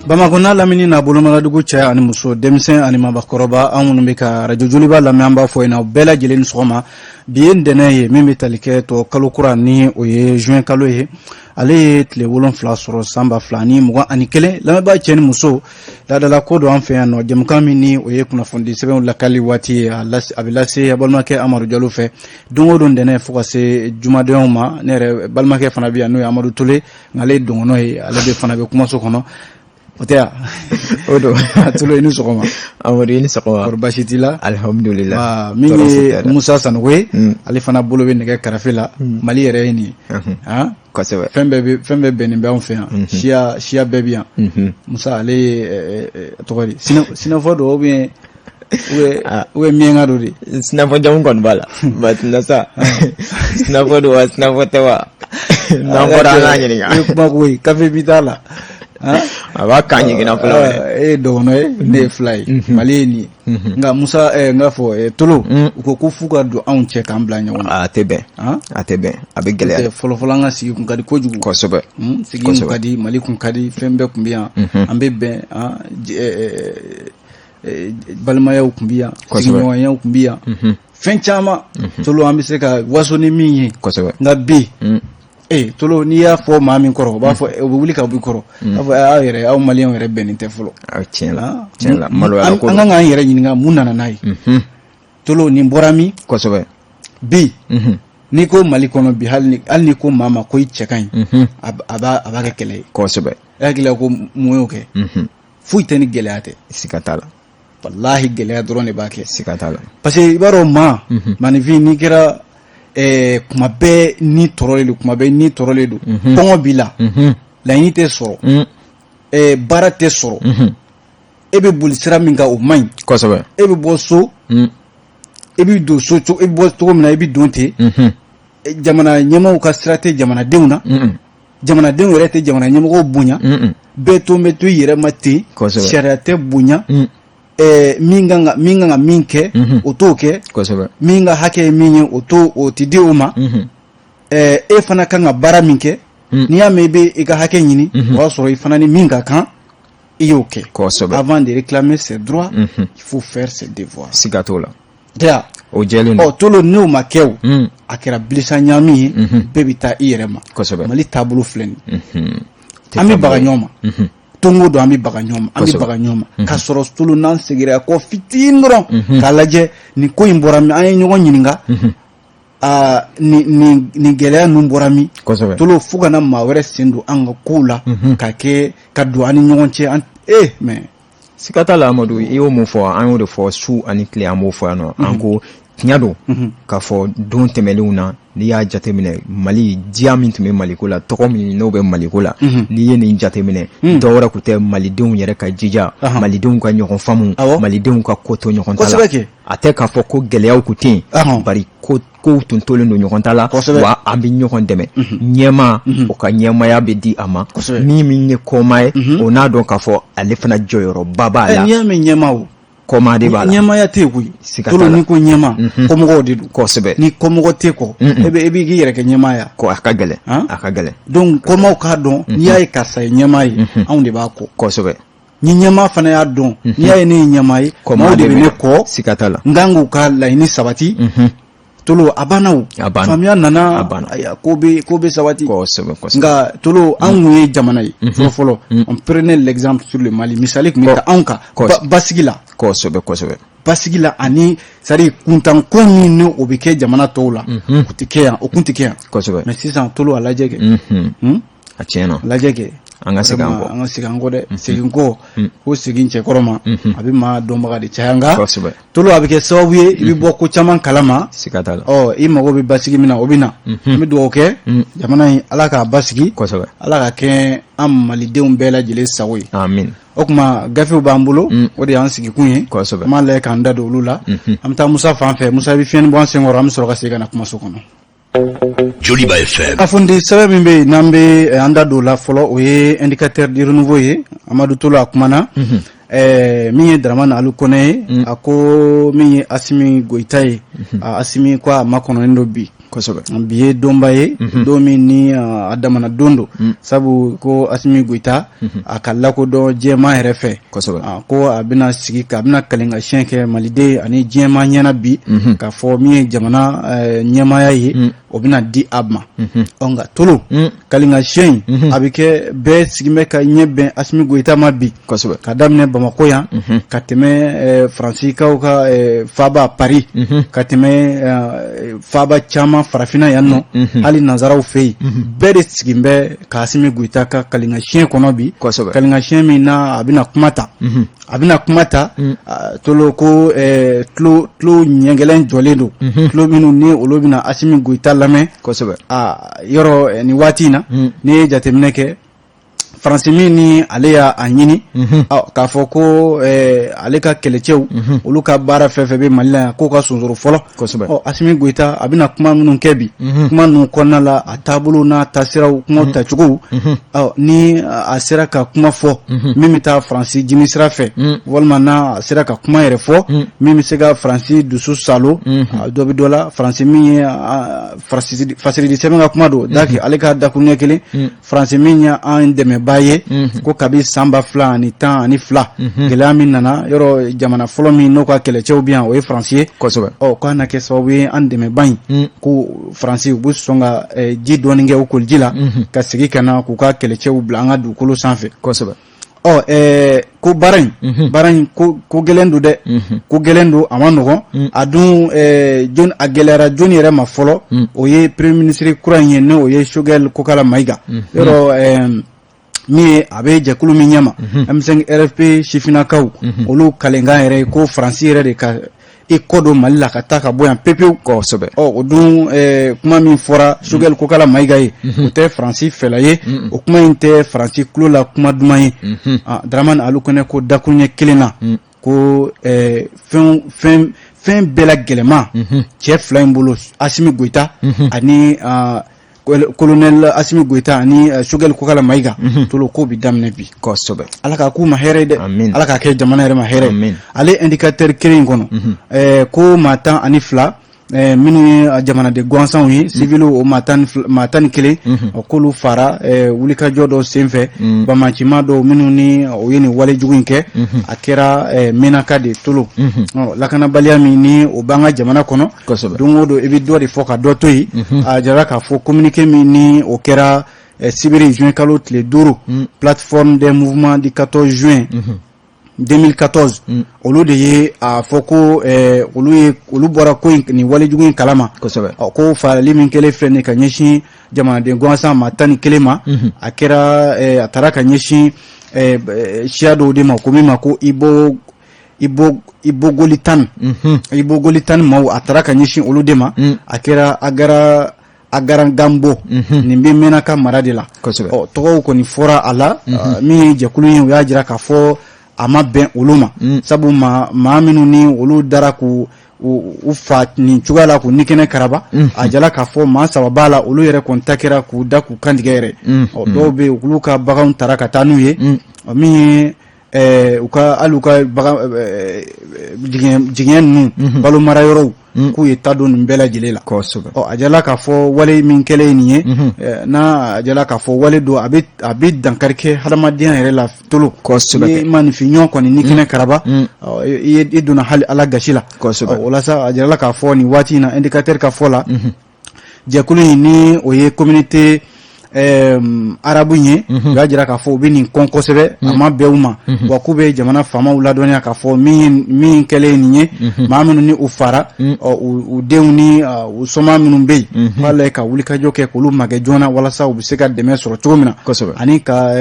Bamakɔ n'a lamini n'a bolomadadugu, cɛ ani muso, denmisɛn ani mabakɔrɔba, an minnu bɛ ka arajo Joliba lamɛn, an b'a fɔ yen na bɛɛ lajɛlen ni sɔgɔma. Bi ye ntɛnɛn ye min bɛ tali kɛ tɔ kalo kura ni o ye juin kalo ye, ale ye tile 7 sɔrɔ san 2021. Lamɛnbaa cɛ ni muso, laadala ko don an fɛ yan nɔ, jɛmukan min ni o ye kunnafonidi sɛbɛnw lakali waati ye, a bɛ lase a balimakɛ Amadu Jalo fɛ don o don ntɛnɛn fo ka se jumadonyaw ma. Ne yɛrɛ balimakɛ fana bɛ yan, n'o ye Amadu Tole, nka ale ye dɔgɔnɔ ye, ale de fana bɛ kumaso kɔnɔ, o tɛ yan? O don. Tolo, i ni sɔgɔma. Amadu, i ni sɔgɔma. Kɔri baasi t'i la? Alihamudulila. Min ye Musa Sanogo ye, ale fana bolo bɛ nɛgɛ karafe la. Mali yɛrɛ ye nin ye. Kosɛbɛ. Fɛn bɛɛ bɛnnen bɛ anw fɛ yan, siya siya bɛɛ bɛ yan. Musa, ale ye tɔgɔ di, sinafɔ don ou bien miɲɛnka don de? Sinafɔ jamu kɔni b'a la, maintenant sa, sinafɔ don wa, sinafɔ tɛ wa, n'an bɔra an k'a ɲininka. I ye kuma ko ye, kafe bi t'a la. A b'a kan ɲiginna fɔlɔ. E ye dɔgɔnɔ ye, ne ye fila ye, Mali ye nin ye. Nka Musa, n k'a fɔ Tolo, u ko ko f'u ka don anw cɛ k'an bila ɲɔgɔn na. A tɛ bɛn, a tɛ bɛn, a bɛ gɛlɛya. Fɔlɔ fɔlɔ, an ka sigi kun ka di kojugu. Sigi kun ka di, Mali kun ka di, fɛn bɛɛ kun bɛ yan, an bɛ bɛn, balimayaw kun bɛ yan, sigiɲɔgɔnyaw kun bɛ yan, fɛn caman. Tolo, an bɛ se ka waso ni min ye. Nka bi ee, Tolo, n'i y'a fɔ maa min kɔrɔ, o b'a fɔ, o bɛ wuli ka bɔ i kɔrɔ, a fɔ aw yɛrɛ, aw maliyɛnw yɛrɛ bɛnnen tɛ fɔlɔ. Tiɲɛ la, tiɲɛ la, maloya ko. An kan k'an yɛrɛ ɲininka mun nana n'a ye. Tolo, nin bɔra min? Bi n'i ko Mali kɔnɔ bi, hali n'i ko maa ma ko i cɛ ka ɲi, a b'a kɛ kɛlɛ ye. E hakili la ko mun y'o kɛ? Foyi tɛ ni gɛlɛya tɛ. Siga t'a la. Walahi, gɛlɛya dɔrɔn de b'a kɛ. Siga t'a la. Parce que i b'a dɔn, maa maaninfin, n'i kɛra kuma bɛɛ ni tɔɔrɔlen don, kuma bɛɛ ni tɔɔrɔlen don, kɔngɔ b'i la, laɲini tɛ sɔrɔ, baara tɛ sɔrɔ, e bɛ boli sira min kan, o man ɲi. E bɛ bɔ so, e bɛ don so, e bɛ bɔ cogo min na, i bɛ don ten. Jamana ɲɛmaaw ka sira tɛ jamanadenw na, jamanadenw yɛrɛ tɛ jamana ɲɛmɔgɔw bonya, bɛɛ to bɛ to i yɛrɛ ma ten, sariya tɛ bonya, min kan ka min kɛ, o t'o kɛ, min ka hakɛ ye min ye, o t'o, o tɛ di o ma. E fana kan ka baara min kɛ, n'i y'a mɛn i bɛ i ka hakɛ ɲini, o y'a sɔrɔ i fana ni min ka kan, i y'o kɛ. Avant de réclamer ses droits, il faut faire ses devoirs. Siga t'o la. Tɛ? O jɛlen don. Ɔ Tolo, n'o ma kɛ, o a kɛra bilisa ɲaami ye, bɛɛ bɛ taa i yɛrɛ ma. Mali taabolo filɛ nin ye, an bɛ baga ɲɔgɔn ma don o don, an bɛ baga ɲɔgɔn ma, an bɛ baga ɲɔgɔn ma, k'a sɔrɔ Tolo, n'an seginna kɔ fitinin dɔrɔn k'a lajɛ nin ko in bɔra min, an ye ɲɔgɔn ɲininka, aa, nin gɛlɛya ninnu bɔra min? Tolo, fo kana maa wɛrɛ sen don an ka kow la ka kɛ ka don an ni ɲɔgɔn cɛ, an mais Siga t'a la, Amadu, i y'o mun fɔ, an y'o de fɔ su ani tile, an b'o fɔ yan nɔ. An ko tiɲɛ don k'a fɔ don tɛmɛnlenw na, n'i y'a jateminɛ, Mali diya min tun bɛ Maliko la, tɔgɔ min n'o bɛ Maliko la, n'i ye nin jateminɛ, dɔwɛrɛ tun tɛ, malidenw yɛrɛ ka jija, malidenw ka ɲɔgɔn faamu, malidenw ka ko to ɲɔgɔn ta la. A tɛ k'a fɔ ko gɛlɛyaw tun tɛ yen, bari ko kow tun tolen don ɲɔgɔn ta la, wa an bɛ ɲɔgɔn dɛmɛ. Ɲɛma, o ka ɲɛmaya bɛ di a ma, min min ye kɔma ye, o n'a dɔn k'a fɔ ale fana jɔyɔrɔba b'a la. N'i y'a mɛn ɲɛma, o kɔma de b'a la. Ɲɛmaya tɛ yen koyi. Tolo, n'i ko ɲɛma, kɔmɔgɔw de don. Ni kɔmɔgɔ tɛ kɔ, e b'i k'i yɛrɛ kɛ ɲɛmaa ya? Ko a ka gɛlɛn, a ka gɛlɛn. Donc kɔmaw k'a dɔn, n'i y'a ye karisa ye ɲɛmaa ye, anw de b'a kɔ. Ni ɲɛmaa fana y'a dɔn, n'i y'a ye ne ye ɲɛmaa ye, maaw de bɛ ne kɔ. Siga t'a la. N kan k'u ka laɲini sabati. Tolo, a banna o. A banna. Faamuya nana. A banna. Ayiwa, ko bɛ sabati. kosɛbɛ kosɛbɛ Nka Tolo, an kun ye jamana ye fɔlɔ fɔlɔ, on prenait l'exemple sur le Mali, misali tun bɛ ta anw kan basigi la. kosɛbɛ kosɛbɛ Basigi la, ani c'est à dire kuntanko min ni o bɛ kɛ jamana tɔw la, o tɛ kɛ yan, o kun tɛ kɛ yan. Mais sisan Tolo, a lajɛ kɛ. A tiɲɛna. A lajɛ kɛ. An ka segin an kɔ. An ka segin an kɔ dɛ, segin kɔ ko segin cɛkɔrɔ ma, a bɛ maa dɔnbaga de caya, nka Tolo, a bɛ kɛ sababu ye i bɛ bɔ ko caman kalama. Siga t'a la. Ɔ, i mago bɛ basigi min na, o bɛ na. An bɛ dugawu kɛ jamana in, Ala k'a basigi. Ala ka kɛ an malidenw bɛɛ lajɛlen sago ye. Amin. O tuma gafew b'an bolo, o de y'an sigikun ye. An b'a lajɛ k'an da don olu la. An bɛ taa Musa fan fɛ. Musa, i bɛ fiɲɛni bɔ an senkɔrɔ, an bɛ sɔrɔ ka segin ka na kumaso kɔnɔ. Joliba FM. Kunnafoni sɛbɛn min bɛ yen n'an bɛ an da don o la fɔlɔ, o ye Indicateur du Renouveau ye. Amadu Tolo, a kumana min ye Dramane Alu Kɔnɛ ye, a ko min ye Asimi Goyita ye, Asimi ko a makɔnɔnen don bi. Bi ye donba ye, don min ni a damana don don, sabu ko Asimi Goyita a ka lakodɔn diɲɛmaa yɛrɛ fɛ, ko a bɛna sigi ka a bɛna kalenkan kɛ maliden ani diɲɛmaa ɲɛna bi, k'a fɔ min ye jamana ɲɛmaaya ye, o bɛna di a ma. Ɔ nka tolo, kalenkan in a bɛ kɛ, bɛɛ sigilen bɛ ka ɲɛ bɛn Asimi Goyita ma bi, ka daminɛ Bamakɔ yan, ka tɛmɛ Faransikaw ka faaba Paris, ka tɛmɛ faaba caman farafinna yan nɔ, hali nansaraw fɛ yen, bɛɛ de sigilen bɛ ka Asimi Goyita ka kalenkan kɔnɔ bi, kalenkan min na a bɛna kuma ta. A bɛna kuma ta tolo, ko tulo ɲɛgɛlɛn jɔlen don, tulo minnu ni olu bɛna Asimi Goyita lamɛn. Yɔrɔ nin waati in na, n'i ye jateminɛ kɛ, Faransi min ni ale y'a ɲini k'a fɔ ko ale ka kɛlɛcɛw, olu ka baara fɛn fɛn bɛ Mali la yan, k'o ka sonsoro fɔlɔ. Asimi Goyita a bɛna kuma minnu kɛ bi, kuma ninnu kɔnɔna la, a taabolo n'a taasiraw, kuma tacogo, ni a sera ka kuma fɔ min bɛ taa Faransi jimi sira fɛ, walima n'a sera ka kuma yɛrɛ fɔ min bɛ se ka Faransi dusu salo, dɔ bɛ dɔ la. Faransi min ye fasiridi sɛbɛn ka kuma don daki, ale ka dakuruɲɛ kelen, Faransi min ye an dɛmɛbaa ye, ko kabi san 2012, gɛlɛya min nana yɔrɔ, jamana fɔlɔ min n'o ka kɛlɛcɛw bɛ yan, o ye Faransi ye. Ɔ k'a na kɛ sababu ye, an dɛmɛba in, ko Faransi u bɛ sɔn ka ji dɔɔni kɛ u koliji la, ka segin ka na k'u ka kɛlɛcɛw bila an ka dugukolo sanfɛ. Ɔ ko baara in, baara in ko gɛlɛn don dɛ, ko gɛlɛn don, a ma nɔgɔn. A dun a gɛlɛyara jɔni yɛrɛ ma fɔlɔ? O ye premier ministre kura in ye, n'o ye Choguel Kokala Mayiga. Yɔrɔ min ye a bɛ jɛkulu min ɲɛma, M5 RFP sifinnakaw, olu kalenkan yɛrɛ ye ko Faransi yɛrɛ de ka i kɔ don Mali la ka taa ka bɔ yan pepewu. Ɔ o dun, kuma min fɔra Choguel Kokala Mayiga ye, o tɛ Faransi fɛla ye, o kuma in tɛ Faransi tulo la kuma duman ye. Dramane Alu Kɔnɛ ko dakuruɲɛ kelen na, ko fɛn fɛn fɛn bɛɛ la gɛlɛman cɛ fila in bolo, Asimi Goyita ani colonel Asimi Goyita ani Choguel Kokala Mayiga, tolo ko bi daminɛ bi. Ala k'a k'u ma hɛrɛ ye dɛ, Ala k'a kɛ jamana yɛrɛ ma hɛrɛ ye. Ale indicateur kelen in kɔnɔ, ko maa 12 minnu ye jamanaden gansanw ye, civil, o maa 11, k'olu fara wulikajɔ dɔ senfɛ, bamancima dɔw minnu ni o ye nin wale jugu in kɛ, a kɛra Menaka de tolo. Lakanabaliya min ni o b'an ka jamana kɔnɔ, don o don i bɛ dɔ de fɔ ka dɔ to yen. A jira k'a fɔ communiqué min ni o kɛra sibiri juin kalo tile 5, plateforme des mouvements du 14 juin 2014, olu de ye a fɔ ko olu ye olu bɔra ko nin walejugu in kalama. Ko farali min kɛlen filɛ nin ka ɲɛsin jamanaden gansan maa 11 ma, a kɛra a taara ka ɲɛsin siya dɔw de ma, ko min ma ko Ibo Ibo Ibogolitan, Ibogolitan maaw, a taara ka ɲɛsin olu de ma. A kɛra Agara Agarangambo, nin bɛ Menaka mara de la. Ɔ tɔgɔw kɔni fɔra a la. Min ye jɛkulu ye, u y'a jira k'a fɔ a ma bɛn olu ma, sabu maa minnu ni olu dara k'u u fa nin cogoya la k'u ni kɛnɛ karaba, a jala k'a fɔ maa saba b'a la, olu yɛrɛ kɔni ta kɛra k'u da k'u kantigɛ yɛrɛ. Ɔ dɔw bɛ yen, olu ka baganw tara ka taa n'u ye. Min ye u ka hali u ka bagan jigiɲɛ ninnu, balo mara yɔrɔw, k'u ye ta don nin bɛɛ lajɛlen la. Ɔ a jala k'a fɔ wale min kɛlen nin ye, n'a a jala k'a fɔ wale don, a bɛ dankari kɛ hadamadenya yɛrɛ la tolo. Ni maaninfin ɲɔgɔn kɔni ni kɛnɛ karaba, i donna hali Ala gasi la. O la sa, a jirala k'a fɔ nin waati in na, indicateur ka fɔ la, jɛkulu in ni o ye communauté arabu ye, u y'a jira k'a fɔ u bɛ nin kɔn kosɛbɛ, a ma bɛn u ma, wa k'u bɛ jamana faamaw ladɔnniya k'a fɔ min kɛlen nin ye, maa minnu ni u fara u denw ni u soma minnu bɛ yen, k'a lajɛ ka wulikajɔ kɛ k'olu magɛ joona, walasa u bɛ se ka dɛmɛ sɔrɔ cogo min na, ani ka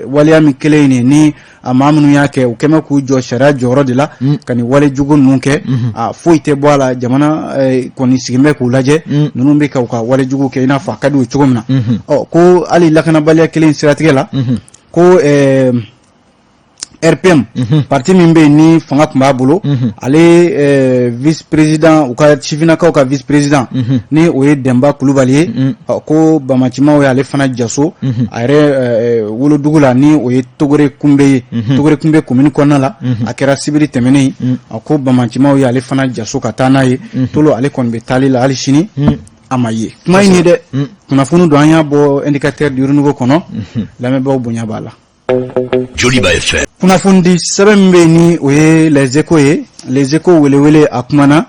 waleya min kɛlen nin ni a maa minnu y'a kɛ, u kɛmɛ k'u jɔ sariya jɔyɔrɔ de la ka nin wale jugu ninnu kɛ. A foyi tɛ bɔ a la, jamana kɔni sigilen bɛ k'u lajɛ, ninnu bɛ ka u ka wale jugu kɛ i n'a fɔ a ka di u cogo min na. Ɔ ko hali lakanabaliya kelen siratigɛ la, ko RPM, parti min bɛ yen ni fanga tun b'a bolo, ale vice président, u ka sifinnakaw ka vice président, ni o ye Dɛnba Kulubali ye, ko bamacimaw ye ale fana jaso a yɛrɛ wolodugu la, ni o ye Togore Kunbe ye, Togore Kunbe commune kɔnɔna la. A kɛra sibiri tɛmɛnen. A ko bamacimaw ye ale fana jaso ka taa n'a ye tolo, ale kɔni bɛ taali la hali sini. A ma ye kuma in ye dɛ. Kunnafoni don, an y'a bɔ Indicateur du Renouveau kɔnɔ. Lamɛnbaaw bonya b'a la. Joliba FM. Kunnafonidi sɛbɛn min bɛ yen, ni o ye Les Échos ye, Les Échos welewele, a kumana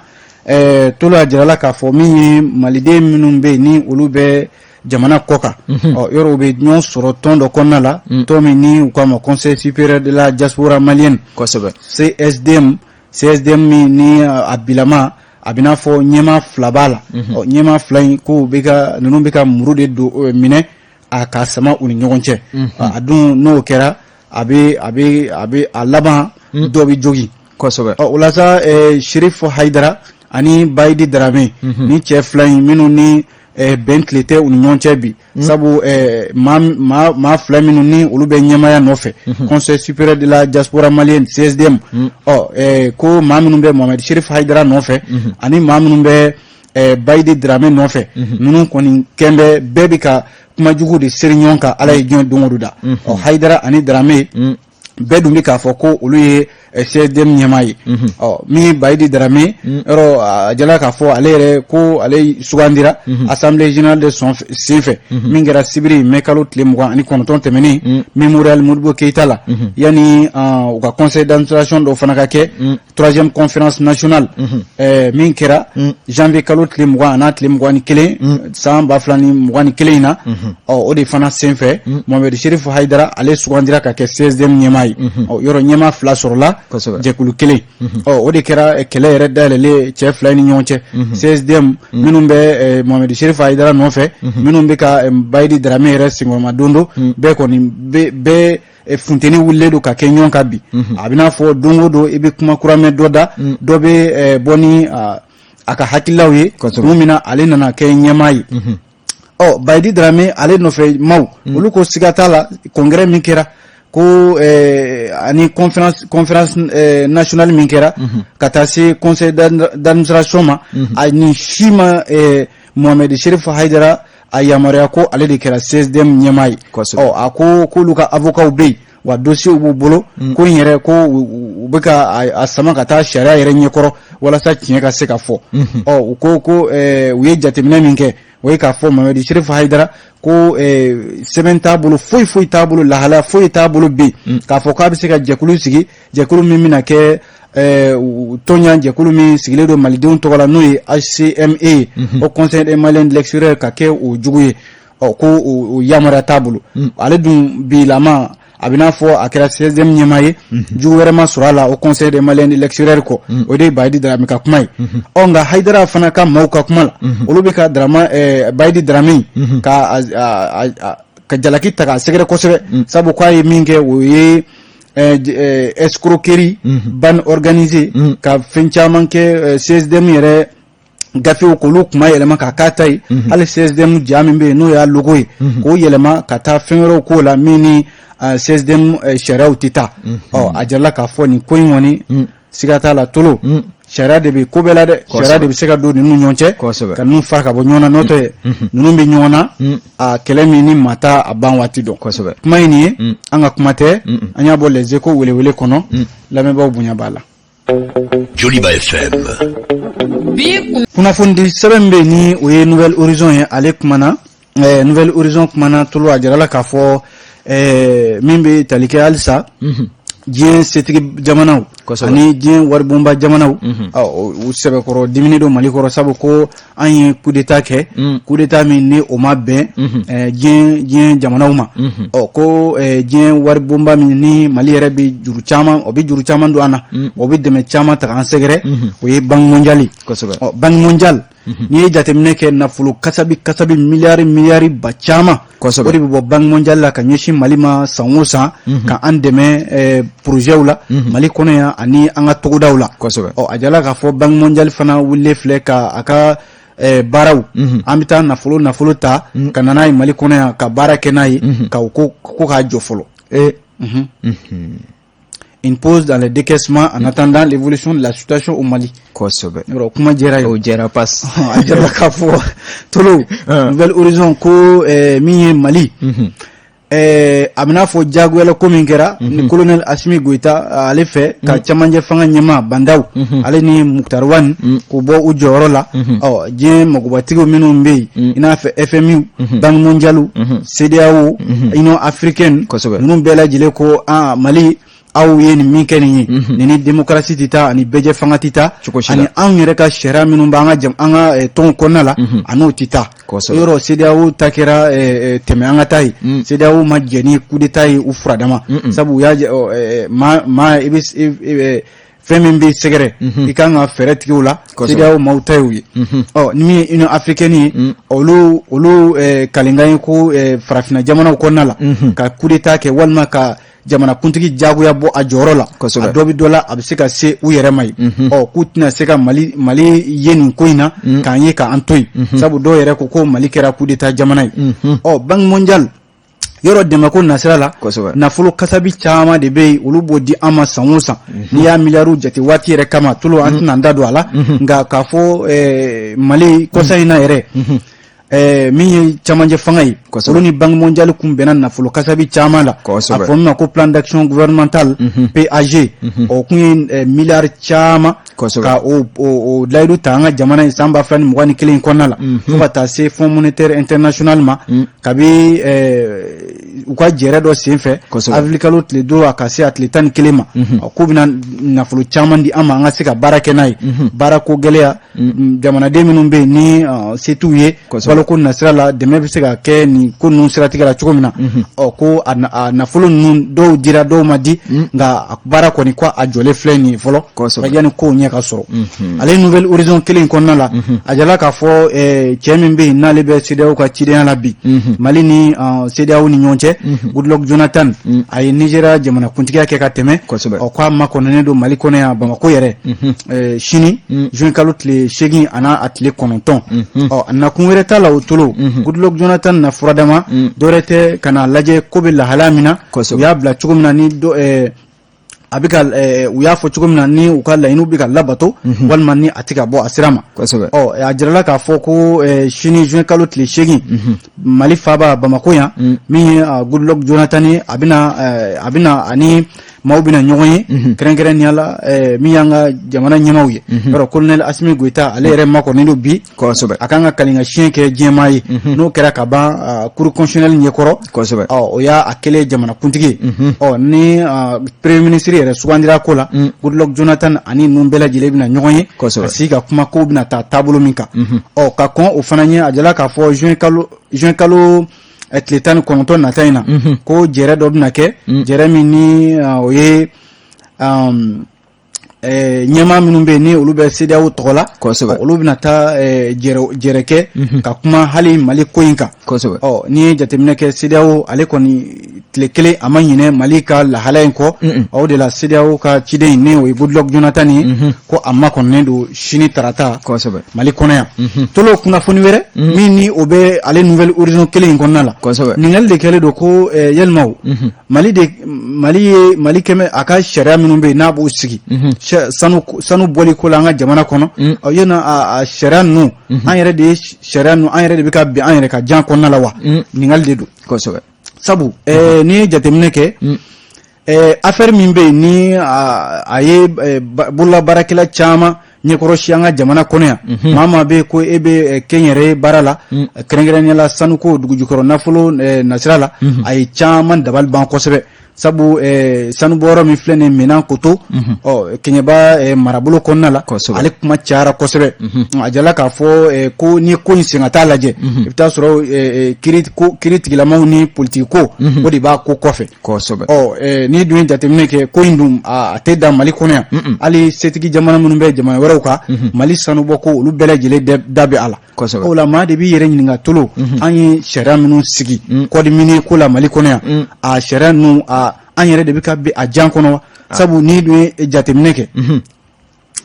tolo, a jirala k'a fɔ min ye maliden minnu bɛ yen, ni olu bɛ jamana kɔ kan, ɔ yɔrɔ u bɛ ɲɔgɔn sɔrɔ tɔn dɔ kɔnɔna la, tɔn min ni u k'a ma Conseil supérieur de la diaspora malienne, CSDM. CSDM min ni a bilama a bɛ n'a fɔ ɲɛmaa fila b'a la. Ɔ ɲɛmaa fila in ko bɛ ka ninnu bɛ ka muru de don minɛ a ka sama u ni ɲɔgɔn cɛ. A dun n'o kɛra, a bɛ a laban dɔ bɛ jogin. Ɔ o la sa, Sherif Hayidara ani Bayidi Darame, ni cɛ fila in minnu ni bɛn tile tɛ u ni ɲɔgɔn cɛ bi, sabu maa fila minnu ni olu bɛ ɲɛmaaya nɔfɛ Conseil supérieur de la diaspora malienne, CSDM, ɔ ko maa minnu bɛ Mohamed Sherif Hayidara nɔfɛ ani maa minnu bɛ Bayidi Darame nɔfɛ, ninnu kɔni kɛn bɛ bɛɛ bɛ ka kuma jugu de seri ɲɔgɔn kan. Ala ye diɲɛ don o don da, ɔ Hayidara ani Darame bɛɛ dun bɛ k'a fɔ ko olu ye CSDM ɲɛmaa ye. Ɔ min ye Bayidi Darame, yɔrɔ a jala k'a fɔ ale yɛrɛ ko ale sugandira assemblée générale de sɔn senfɛ min kɛra sibiri mai kalo tile 29 tɛmɛnen Mémorial Modibo Keyita la, yanni u ka conseil d'administration dɔ fana ka kɛ, troisième conférence nationale min kɛra janvier kalo tile 20 an'a tile 21 san 2021 in na. Ɔ o de fana senfɛ, Mohamed Sherif Hayidara ale sugandira ka kɛ CSDM ɲɛmaa ye. Ɔ yɔrɔ ɲɛmaa fila sɔrɔla jɛkulu kelen. Ɔ o de kɛra kɛlɛ yɛrɛ dayɛlɛlen cɛ fila ni ɲɔgɔn cɛ, CSDM minnu bɛ Mohamed Sherif Hayidara nɔfɛ, minnu bɛ ka Bayidi Darame yɛrɛ senkɔrɔma don don, bɛɛ kɔni bɛɛ funteni wulilen don ka kɛ ɲɔgɔn kan bi. A bɛ n'a fɔ don o don i bɛ kuma kura mɛn dɔ da, dɔ bɛ bɔ ni a ka hakililaw ye kun min na ale nana kɛ ɲɛmaa ye. Ɔ Bayidi Darame ale nɔfɛ maaw, olu ko siga t'a la, congrès min kɛra ko ani conférence nationale min kɛra ka taa se conseil d'administration ma, a nin si ma Mohamed Sherif Hayidara a yamaruya ko ale de kɛra CSDM ɲɛmaa ye. Ɔ a ko k'olu ka avocat bɛ yen wa, dossier b'u bolo, ko in yɛrɛ ko u bɛ ka a sama ka taa sariya yɛrɛ ɲɛkɔrɔ walasa tiɲɛ ka se ka fɔ. Ɔ u ko ko u ye jateminɛ min kɛ, o ye k'a fɔ Mohamed Sherif Hayidara ko sɛbɛn t'a bolo, foyi foyi t'a bolo, lahalaya foyi t'a bolo bi k'a fɔ k'a bɛ se ka jɛkulu sigi, jɛkulu min bɛna kɛ tɔnɲa jɛkulu min sigilen don malidenw tɔgɔ la, n'o ye HCME ye, au Conseil des Maliens de l'extérieur, ka kɛ o jugu ye. Ɔ ko o yamaruya t'a bolo. Ale dun bilama a bɛ n'a fɔ a kɛra CSDM ɲɛmaa ye, jugu wɛrɛ ma sɔrɔ a la au Conseil des Maliens de l'extérieur kɔ. O de ye Bayidi Darame ka kuma ye. Ɔ nka Hayidara fana ka maaw ka kuma la, olu bɛ ka Darama Bayidi Darame ka jalaki ta k'a sɛgɛrɛ kosɛbɛ, sabu k'a ye min kɛ, o ye escroquerie, bande organisée, ka fɛn caman kɛ CSDM yɛrɛ gafew k'olu kuma yɛlɛma k'a k'a ta ye. Hali CSDM ja min bɛ yen, n'o y'a logo ye, k'o yɛlɛma ka taa fɛn wɛrɛw k'o la min ni CSDM sariyaw tɛ taa. Ɔ a jirala k'a fɔ nin ko in kɔni, siga t'a la tolo, sariya de bɛ ko bɛɛ la dɛ. Sariya de bɛ se ka don ninnu ɲɔgɔn cɛ ka ninnu fara ka bɔ ɲɔgɔn na, n'o tɛ ninnu bɛ ɲɔgɔn na a kɛlɛ min ni maa t'a a ban waati dɔn. Kuma in nin ye an ka kuma tɛ, an y'a bɔ Les Échos welewele kɔnɔ. Lamɛnbaaw bonya b'a la. Joliba FM. Kunnafoni sɛbɛn bɛ yen, ni o ye Nouvel Horizon ye, ale kumana. Nouvel Horizon kumana tolo, a jirala k'a fɔ min bɛ tali kɛ halisa diɲɛ setigi jamanaw ani diɲɛ waribonba jamanaw, u sɛbɛkɔrɔ diminen don Mali kɔrɔ, sabu ko an ye coup d'état kɛ, coup d'état min ni o ma bɛn diɲɛ jamanaw ma. Ɔ ko diɲɛ waribonba min ni Mali yɛrɛ bɛ juru caman, o bɛ juru caman don an na, o bɛ dɛmɛ caman ta k'an sɛgɛrɛ, o ye Banque mondiale. Ɔ Banque mondiale, n'i ye jateminɛ kɛ, nafolo kasabi kasabi, miliyari miliyari ba caman, o de bɛ bɔ Banque mondiale la ka ɲɛsin Mali ma san o san, ka an dɛmɛ projetw la Mali kɔnɔ yan ani an ka togodaw la. Ɔ a jala k'a fɔ Banque mondiale fana wulilen filɛ ka a ka baaraw, an bɛ taa nafolo ta ka na n'a ye Mali kɔnɔ yan ka baara kɛ n'a ye, ka ko k'a jɔ fɔlɔ. Une pause dans les décaissements en attendant l'évolution de la situation au Mali. Kosɛbɛ. Yɔrɔ kuma jɛra ye. O jɛra pas. A jɛra k'a fɔ tolo, Nouvel Horizon ko min ye Mali A bɛna fɔ jagoyala ko min kɛra ni colonel Asimi Goyita ale fɛ ka cɛmancɛ fanga ɲɛmaa Ba Ndaw ale ni Moctar Ouane k'u bɔ u jɔyɔrɔ la. Ɔ, diɲɛ magobatigiw minnu bɛ yen, i n'a fɔ FMI, Banque mondiale, CEDEAO, Union africaine, ninnu bɛɛ lajɛlen ko aa, Mali, aw ye nin min kɛ nin ye, nin ni démocratie tɛ taa, ani bɛɛjɛ fanga tɛ taa, ani anw yɛrɛ ka sariya minnu b'an ka an ka tɔnw kɔnɔna la, a n'o tɛ taa. Yɔrɔ CEDEAO ta kɛra tɛmɛ an ka taa ye. CEDEAO ma jɛn ni coup d'état ye u furadama, sabu u y'a maa i bɛ fɛn min bɛ sɛgɛrɛ, i kan ka fɛɛrɛ tigɛ o la. CEDEAO maaw ta y'o ye. Ɔ, ni min ye Union africaine ye, olu kalenkan ye ko farafinna jamanaw kɔnɔna la, ka coup d'état kɛ walima ka jamanakuntigi jagoya bɔ a jɔyɔrɔ la, a dɔ bɛ dɔ la, a bɛ se ka se u yɛrɛ ma ye. Ɔ, k'u tɛna se ka Mali ye nin ko in na k'an ye k'an to yen, sabu dɔw yɛrɛ ko ko Mali kɛra coup d'état jamana ye. Ɔ, Banque mondiale yɔrɔ, dɛmɛko nasira la, nafolo kasabi caman de bɛ yen, olu b'o di an ma san o san. N'i y'a miliyariw jate waati yɛrɛ kama, tolo an tɛna an da don a la. Nka k'a fɔ Mali kɔsa in na yɛrɛ, min ye camancɛ fanga ye, olu ni Banque mondiale kun bɛnna nafolo kasabi caman la, a fɔ min ma ko plan d'action gouvernemental, PAG. O kun ye miliyari caman ka o layidu ta an ka jamana ye san 2021 kɔnɔna la, fo ka taa se Fonds monétaire international ma, kabi u ka jɛrɛ dɔ sen fɛ avril kalo tile 5 a ka se a tile 11 ma, k'u bɛna nafolo caman di an ma, an ka se ka baara kɛ n'a ye. Baarako gɛlɛya, jamanaden minnu bɛ yen ni se t'u ye, baloko nasira la, dɛmɛ bɛ se ka kɛ nin ko ninnu siratigɛ la cogo min na. Ɔ, ko a nafolo ninnu dɔw dira, dɔw ma di, nka a baara kɔni ko a jɔlen filɛ nin ye fɔlɔ yanni kow ɲɛ ka sɔrɔ. Ale Nouvel Horizon kelen kɔnɔna la, a jala k'a fɔ cɛ min bɛ yen n'ale bɛ CEDEAO ka cidenya la bi Mali ni CEDEAO ni ɲɔgɔn cɛ, Goodluck Jonathan, a ye Nigéria jamanakuntigiya kɛ ka tɛmɛ. Ɔ, k'a makɔnɔnen don Mali kɔnɔ yan, Bamakɔ yɛrɛ, sini juin kalo tile 8 a n'a a tile 9. Ɔ, a nakun wɛrɛ t'a la o tolo, Goodluck Jonathan na furadama dɔwɛrɛ tɛ ka n'a lajɛ ko bɛ lahalaya min na, u y'a bila cogo min na, ni a bɛ ka u y'a fɔ cogo min na, ni u ka laɲiniw bɛ ka labato walima ni a tɛ ka bɔ a sira ma. Ɔ, a jirala k'a fɔ ko sini juin kalo tile 8, Mali faaba Bamakɔ yan, min ye Goodluck Jonathan ye, a bɛna ani maaw bɛna ɲɔgɔn ye, kɛrɛnkɛrɛnnenya la min y'an ka jamana ɲɛmaaw ye. Yɔrɔ colonel Asimi Goyita, ale yɛrɛ makɔrɔnen don bi. A kan ka kalinka siɲɛ kɛ diɲɛmaa ye. N'o kɛra ka ban cour constitutionnelle ɲɛkɔrɔ, ɔ, o y'a a kɛlen jamanakuntigi ye. Ɔ, ni premier ministre yɛrɛ sugandira ko la, Goodluck Jonathan ani ninnu bɛɛ lajɛlen bɛna ɲɔgɔn ye ka sigi ka kuma kow bɛna taa taabolo min kan. Ɔ, ka kɔn o fana ɲɛ, a jala k'a fɔ juin kalo tile 19 nata in na, ko jɛrɛ dɔ bɛna kɛ, jɛrɛ min ni o ye ɲɛmaa minnu bɛ yen ni olu bɛ CEDEAO tɔgɔ la, olu bɛna taa jɛrɛ kɛ ka kuma hali Mali ko in kan. Ɔ, n'i ye jateminɛ kɛ, CEDEAO ale kɔni tile kelen a ma ɲinɛ Mali ka lahalaya in kɔ. O de la CEDEAO ka ciden ni o ye Goodluck Jonathan ye, ko a makɔnɔnen don sini tarata Mali kɔnɔ yan. Tolo, kunnafoni wɛrɛ min ni o bɛ ale Nouvel Horizon kelen in kɔnɔna la, ɲininkali de kɛlen don ko yalima o Mali de Mali ye Mali kɛmɛ a ka sariya minnu bɛ yen n'a b'o sigi sanu bɔli ko la an ka jamana kɔnɔ, ɔ, yala a sariya ninnu, an yɛrɛ de ye sariya ninnu, an yɛrɛ de bɛ ka bin an yɛrɛ ka jan kɔnɔna la wa? Ɲininkali de don. Sabu n'i ye jateminɛ kɛ, affaire min bɛ yen ni a ye bololabaarakɛla caman ɲɛkɔrɔsi an ka jamana kɔnɔ yan, maa bɛ yen ko e bɛ kɛnyɛrɛye baara la, kɛrɛnkɛrɛnnenya la sanuko, dugujukɔrɔ nafolo nasira la, a ye caman dabali ban kosɛbɛ. Sabu sanubɔyɔrɔ min filɛ nin ye Menankoto, ɔ, Kɛɲɛba marabolo kɔnɔna la, ale kuma cayara kosɛbɛ. A jala k'a fɔ ko n'i ye ko in sen ka taa lajɛ, i bɛ taa sɔrɔ kiiri tigilamaw ni politiki ko, o de b'a ko kɔfɛ. Ɔ, n'i dun ye jateminɛ kɛ, ko in dun a tɛ dan Mali kɔnɔ yan. Hali setigi jamana minnu bɛ jamana wɛrɛw kan, Mali sanubɔ ko, olu bɛɛ lajɛlen da bɛ a la. O la maa de b'i yɛrɛ ɲininka, tolo, an ye sariya minnu sigi code minier ko la Mali kɔnɔ yan, a sariya ninnu, a an yɛrɛ de bɛ ka bin a jan kɔnɔ wa? Sabu n'i dun ye jateminɛ kɛ,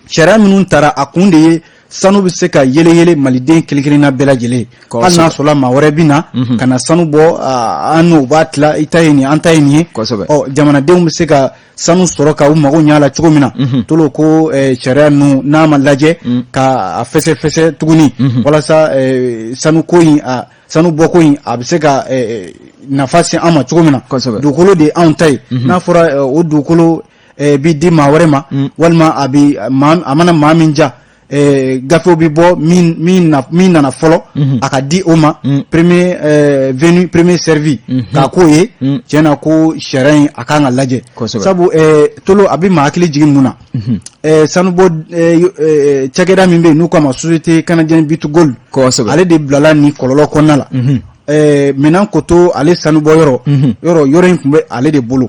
sariya minnu taara, a kun de ye sanu bɛ se ka yele yele maliden kelen kelenna bɛɛ lajɛlen, hali n'a sɔrɔla maa wɛrɛ bɛ na ka na sanu bɔ, an n'o b'a tila, i ta ye nin, an ta ye nin ye. Ɔ, jamanadenw bɛ se ka sanu sɔrɔ ka u mago ɲɛ a la cogo min na. Tolo, ko sariya ninnu n'a ma lajɛ ka a fɛsɛ fɛsɛ tuguni walasa sanuko in a Sanu bɔko in a bɛ se ka nafa se an ma cogo min na, dugukolo de ye anw ta ye. N'a fɔra o dugukolo bi di maa wɛrɛ ma, walima a bɛ a mana maa min ja, gafew bɛ bɔ, min nana fɔlɔ a ka di o ma, premier venu premier servi, k'a k'o ye. Tiɲɛ na, ko sariya in a kan ka lajɛ, sabu Tolo, a bɛ maa hakili jigin mun na? Sanubɔ cakɛda min bɛ yen n'u k'a ma Société canadienne B2Gold, ale de bilala nin kɔlɔlɔ kɔnɔna la. Menankoto, ale sanubɔ yɔrɔ yɔrɔ yɔrɔ in tun bɛ ale de bolo.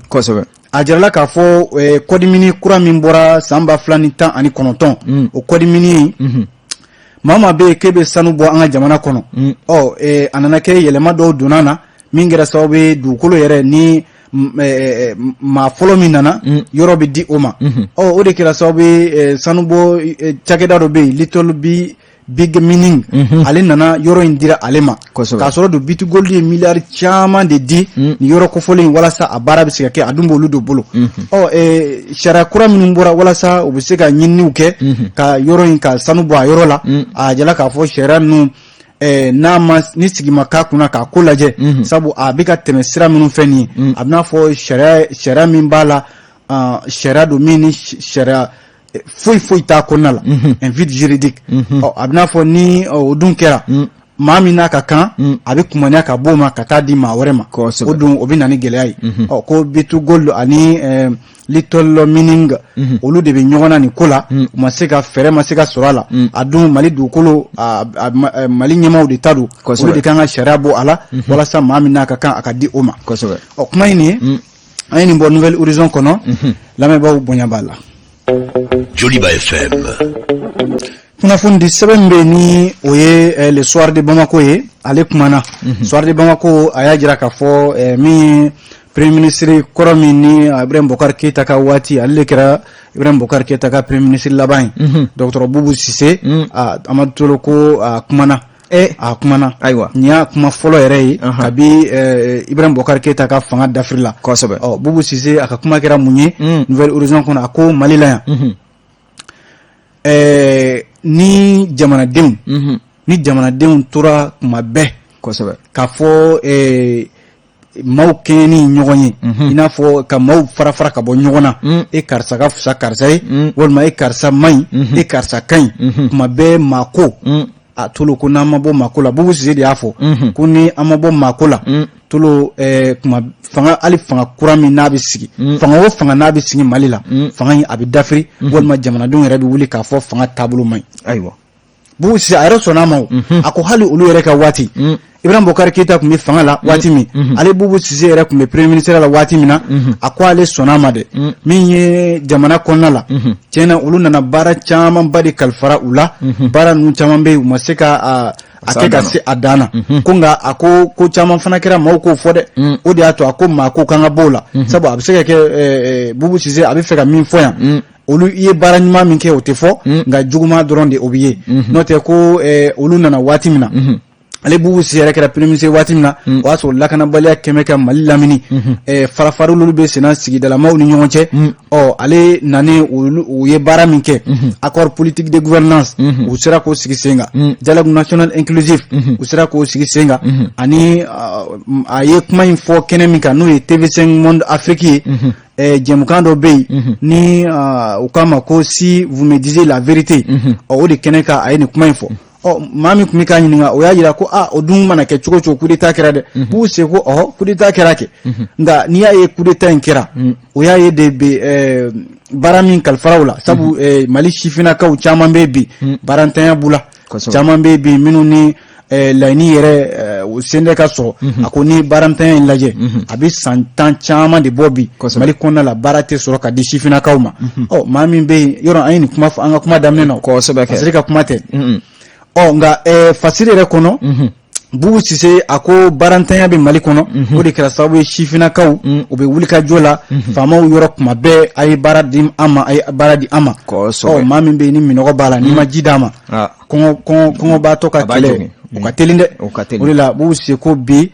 A jirala k'a fɔ code minier kura min bɔra san 2019, o code minier in, maa maa bɛ yen k'e bɛ sanu bɔ an ka jamana kɔnɔ, ɔ a nana kɛ yɛlɛma dɔw donna na min kɛra sababu ye dugukolo yɛrɛ ni maa fɔlɔ min nana, yɔrɔ bɛ di o ma. Ɔ o de kɛra sababu ye sanubɔ cakɛda dɔ bɛ yen, Little Big Mining, ale nana, yɔrɔ in dira ale ma, k'a sɔrɔ don B2Gold ye miliyari caman de di nin yɔrɔ kofɔlen in walasa a baara bɛ se ka kɛ. A dun b'olu de bolo. Ɔ sariya kura minnu bɔra walasa u bɛ se ka ɲininiw kɛ ka yɔrɔ in ka sanu bɔ a yɔrɔ la, a jala k'a fɔ sariya ninnu, n'a ma ni sigi ma k'a kunna k'a ko lajɛ, sabu a bɛ ka tɛmɛ sira minnu fɛ nin ye, a bɛ n'a fɔ sariya min b'a la, sariya don min ni sariya foyi foyi t'a kɔnɔna la, un vide juridique. Ɔ a bɛ n'a fɔ ni o dun kɛra, maa min n'a ka kan, a bɛ kumaniya ka bɔ o ma ka taa di maa wɛrɛ ma. O dun, o bɛ na ni gɛlɛya ye. Ɔ ko B2Gold ani Little Mining, olu de bɛ ɲɔgɔn na nin ko la. U ma se ka fɛɛrɛ ma se ka sɔrɔ a la. A dun Mali dugukolo, Mali ɲɛmaaw de ta don, olu de kan ka sariya bɔ a la walasa maa min n'a ka kan, a ka di o ma. Ɔ kuma in nin ye, an ye nin bɔ Nouvel Horizon kɔnɔ. Lamɛnbaaw, bonya b'a la. Joliba FM. Kunnafoni di sɛbɛn min bɛ yen ni o ye Le Soir de Bamako ye, ale kumana. Soir de Bamako, a y'a jira k'a fɔ min ye premier ministre kɔrɔ min ni Ibrahim Boubacar Keita ka waati, ale de kɛra Ibrahim Boubacar Keita ka premier ministre laban ye, docteur Boubou Cissé. Amadu Tolo, ko a kumana. A kumana. Ayiwa. Nin y'a kuma fɔlɔ yɛrɛ ye kabi Ibrahim Boubacar Keita ka fanga dafiri la. Ɔ Boubou Cissé, a ka kuma kɛra mun ye Nouvel Horizon kɔnɔ? A ko Mali la yan, ni jamanadenw tora kuma bɛɛ k'a fɔ maaw kɛɲɛ ɲɔgɔn ye, i n'a fɔ ka maaw fara fara ka bɔ ɲɔgɔn na, e karisa ka fisa karisa ye, walima e karisa man ɲi, e karisa ka ɲi, kuma bɛɛ maa ko a Tolo, ko n'an ma bɔ maako la, Boubou Cissé de y'a fɔ ko ni an ma bɔ maako la, Tolo, kuma fanga, hali fanga kura min n'a bɛ sigi, fanga o fanga n'a bɛ sigi Mali la, fanga in a bɛ dafiri, walima jamanadenw yɛrɛ bɛ wuli k'a fɔ fanga taabolo man ɲi. Boubou Cissé, a yɛrɛ sɔnna a ma. O a ko hali olu yɛrɛ ka waati, Ibrahim Boubacar Keita tun bɛ fanga la waati min, ale Boubou Cissé yɛrɛ tun bɛ premier ministre la waati min na, a ko ale sɔnna a ma dɛ. Min ye jamana kɔnɔna la, tiɲɛna, olu nana baara camanba de kalifara u la. Baara ninnu caman bɛ yen, u ma se ka a kɛ ka se a dan na. Ko nka a ko ko caman fana kɛra, maaw k'o fɔ dɛ. O de y'a to a ko maa ko k'an ka bɔ o la, sabu a bɛ se ka kɛ Boubou Cissé a bɛ fɛ ka min fɔ yan, olu i ye baara ɲuman min kɛ, o tɛ fɔ, nka juguman dɔrɔn de o bɛ ye. N'o tɛ, ko olu nana waati min na, ale Boubou Cissé yɛrɛ kɛra premier ministre waati min na, o y'a sɔrɔ lakanabaliya kɛmɛ ka Mali lamini, farafarali bɛ senna sigidalamaw ni ɲɔgɔn cɛ. Ɔ ale nanen, u ye baara min kɛ, accord politique de gouvernance, u sera k'o sigi sen kan, dialogue national inclusif, u sera k'o sigi sen kan. Ani a ye kuma in fɔ kɛnɛ min kan, n'o ye TV5 Monde Afrique ye, jɛmukan dɔ bɛ yen ni u k'a ma ko "Si vous me disiez la vérité", ɔ o de kɛnɛ kan a ye nin kuma in fɔ. Ɔ maa min tun bɛ k'a ɲininka, o y'a jira ko aa, o dun mana kɛ cogo o cogo, coup d'état kɛra dɛ. B'u se ko ɔhɔ, coup d'état kɛra kɛ, nka n'i y'a ye coup d'état in kɛra, o y'a ye de bɛ baara min kalifara u la, sabu Mali sifinnakaw caman bɛ bi, baarantanya b'u la, caman bɛ bi minnu ni laɲini yɛrɛ o sen tɛ ka sɔrɔ. A ko ni baarantanya in lajɛ, a bɛ san 10 caman de bɔ bi, Mali kɔnɔna la, baara tɛ sɔrɔ ka di sifinnakaw ma. Ɔ maa min bɛ yen yɔrɔ, an ye nin kuma fɔ an ka kuma daminɛ na, Fasiri ka kuma tɛ. Ɔ nka fasiri yɛrɛ kɔnɔ, Boubou Cissé a ko baarantanya bɛ Mali kɔnɔ, o de kɛra sababu ye sifinnakaw u bɛ wuli ka jɔ la faamaw yɔrɔ kuma bɛɛ, a ye baara di an ma, a ye baara di an ma. Ɔ maa min bɛ yen ni minɔgɔ b'a la, n'i ma ji d'a ma, kɔngɔbaatɔ ka kɛlɛ o ka teli dɛ. O de la Boubou Cissé ko bi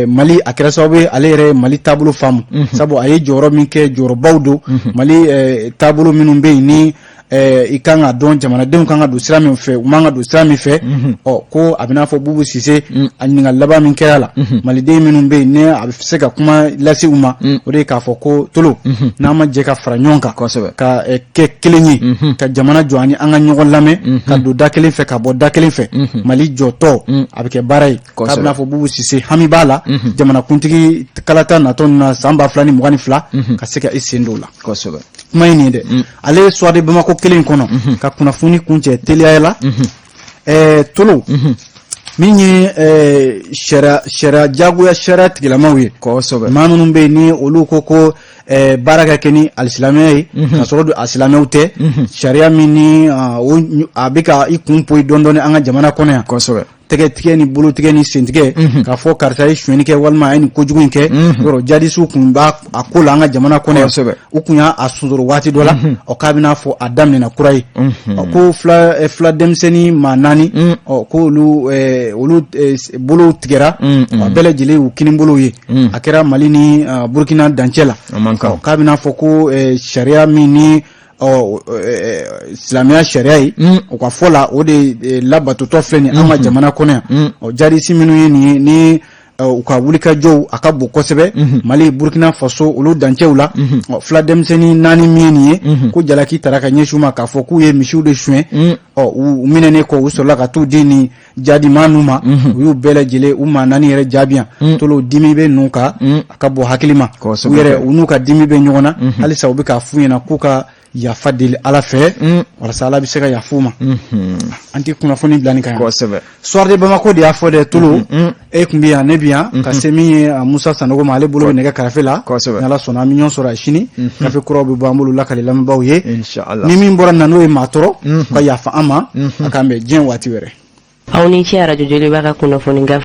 Mali, a kɛra sababu ye ale yɛrɛ ye Mali taabolo faamu, sabu a ye jɔyɔrɔ min kɛ, jɔyɔrɔbaw don Mali taabolo minnu bɛ yen ni I kan ka dɔn jamanadenw kan ka don sira min fɛ, u man ka don sira min fɛ. Ɔ, ko a bɛna fɔ Bubu Sise, a ɲininkali laban min kɛra la, maliden minnu bɛ yen, ne a bɛ se ka kuma lase u ma, o de ye k'a fɔ ko Tolo, n'an ma jɛ ka fara ɲɔgɔn kan, ka kɛ kelen ye, ka jamana jɔ, ani an ka ɲɔgɔn lamɛn, ka don da kelen fɛ, ka bɔ da kelen fɛ, Mali jɔtɔ a bɛ kɛ baara ye. K'a bɛna fɔ Bubu Sise hami b'a la jamanakuntigi kalata natɔ na san 2022, ka se ka i sen don o la. Kuma ye nin ye dɛ. Ale ye Soir de Bamako kelen kɔnɔ ka kunnafoni kuncɛ teliya la. Tolo, min ye sariya jagoya sariya tigilamaw ye, maa minnu bɛ yen ni olu ko baara ka kɛ ni alisilamɛya ye, ka sɔrɔ don alisilamɛw tɛ, sariya min ni a bɛ ka i kun poyi dɔɔni dɔɔni an ka jamana kɔnɔ yan, tɛgɛ tigɛ ni bolo tigɛ ni sen tigɛ, k'a fɔ karisa ye sonyɛni kɛ walima a ye nin kojugu in kɛ. Yɔrɔ jadisiw kun b'a a ko la an ka jamana kɔnɔ yan, u kun y'a sonsoro waati dɔ la. Ɔ, k'a bɛna fɔ a daminɛna kura ye. Ɔ, ko fila denmisɛnnin maa naani, ɔ, ko olu bolow tigɛra, a bɛɛ lajɛlen y'u kinibolow ye. A kɛra Mali ni Burukina dancɛ la. K'a bɛna fɔ ko sariya min ni, ɔ, silamɛya sariya ye, u ka fɔ la, o de labatotɔ filɛ nin an ka jamana kɔnɔ yan. Ɔ, jadisi minnu ye nin ye ni u ka wulikajɔw a ka bon kosɛbɛ Mali, Burukina Faso, olu dancɛw la. Ɔ, fila denmisɛnnin naani min ye nin ye, ko jalaki tara ka ɲɛsin u ma k'a fɔ k'u ye misiw de suɲɛ. Ɔ, u minɛnen kɔ, u sɔrɔla ka t'u di nin jadima ninnu ma. U y'u bɛɛ lajɛlen, u maa naani yɛrɛ jaabi yan. Tolo, dimi bɛ ninnu kan, a ka bon hakili ma. U yɛrɛ, u n'u ka dimi bɛ ɲɔgɔn na halisa. U bɛ k'a f'u ɲɛna k'u ka yafa deli Ala fɛ, walasa Ala bɛ se ka yafa u ma. An tɛ kunnafoni bila nin kan yan. Soir de Bamako de y'a fɔ dɛ. Tolo, e tun bɛ yan, ne bɛ yan, ka se min ye Musa Sanogo ma, ale bolo bɛ nɛgɛ karafe la. Ni Ala sɔnna, an bɛ ɲɔgɔn sɔrɔ a sini. Gafe kuraw bɛ bɔ an bolo lakale lamɛnbaaw ye. Ni min bɔra na n'o ye maa tɔɔrɔ, ka yafa an ma. A k'an bɛn diɲɛ waati wɛrɛ. Aw ni ce arajo Joliba ka kunnafoni gafe.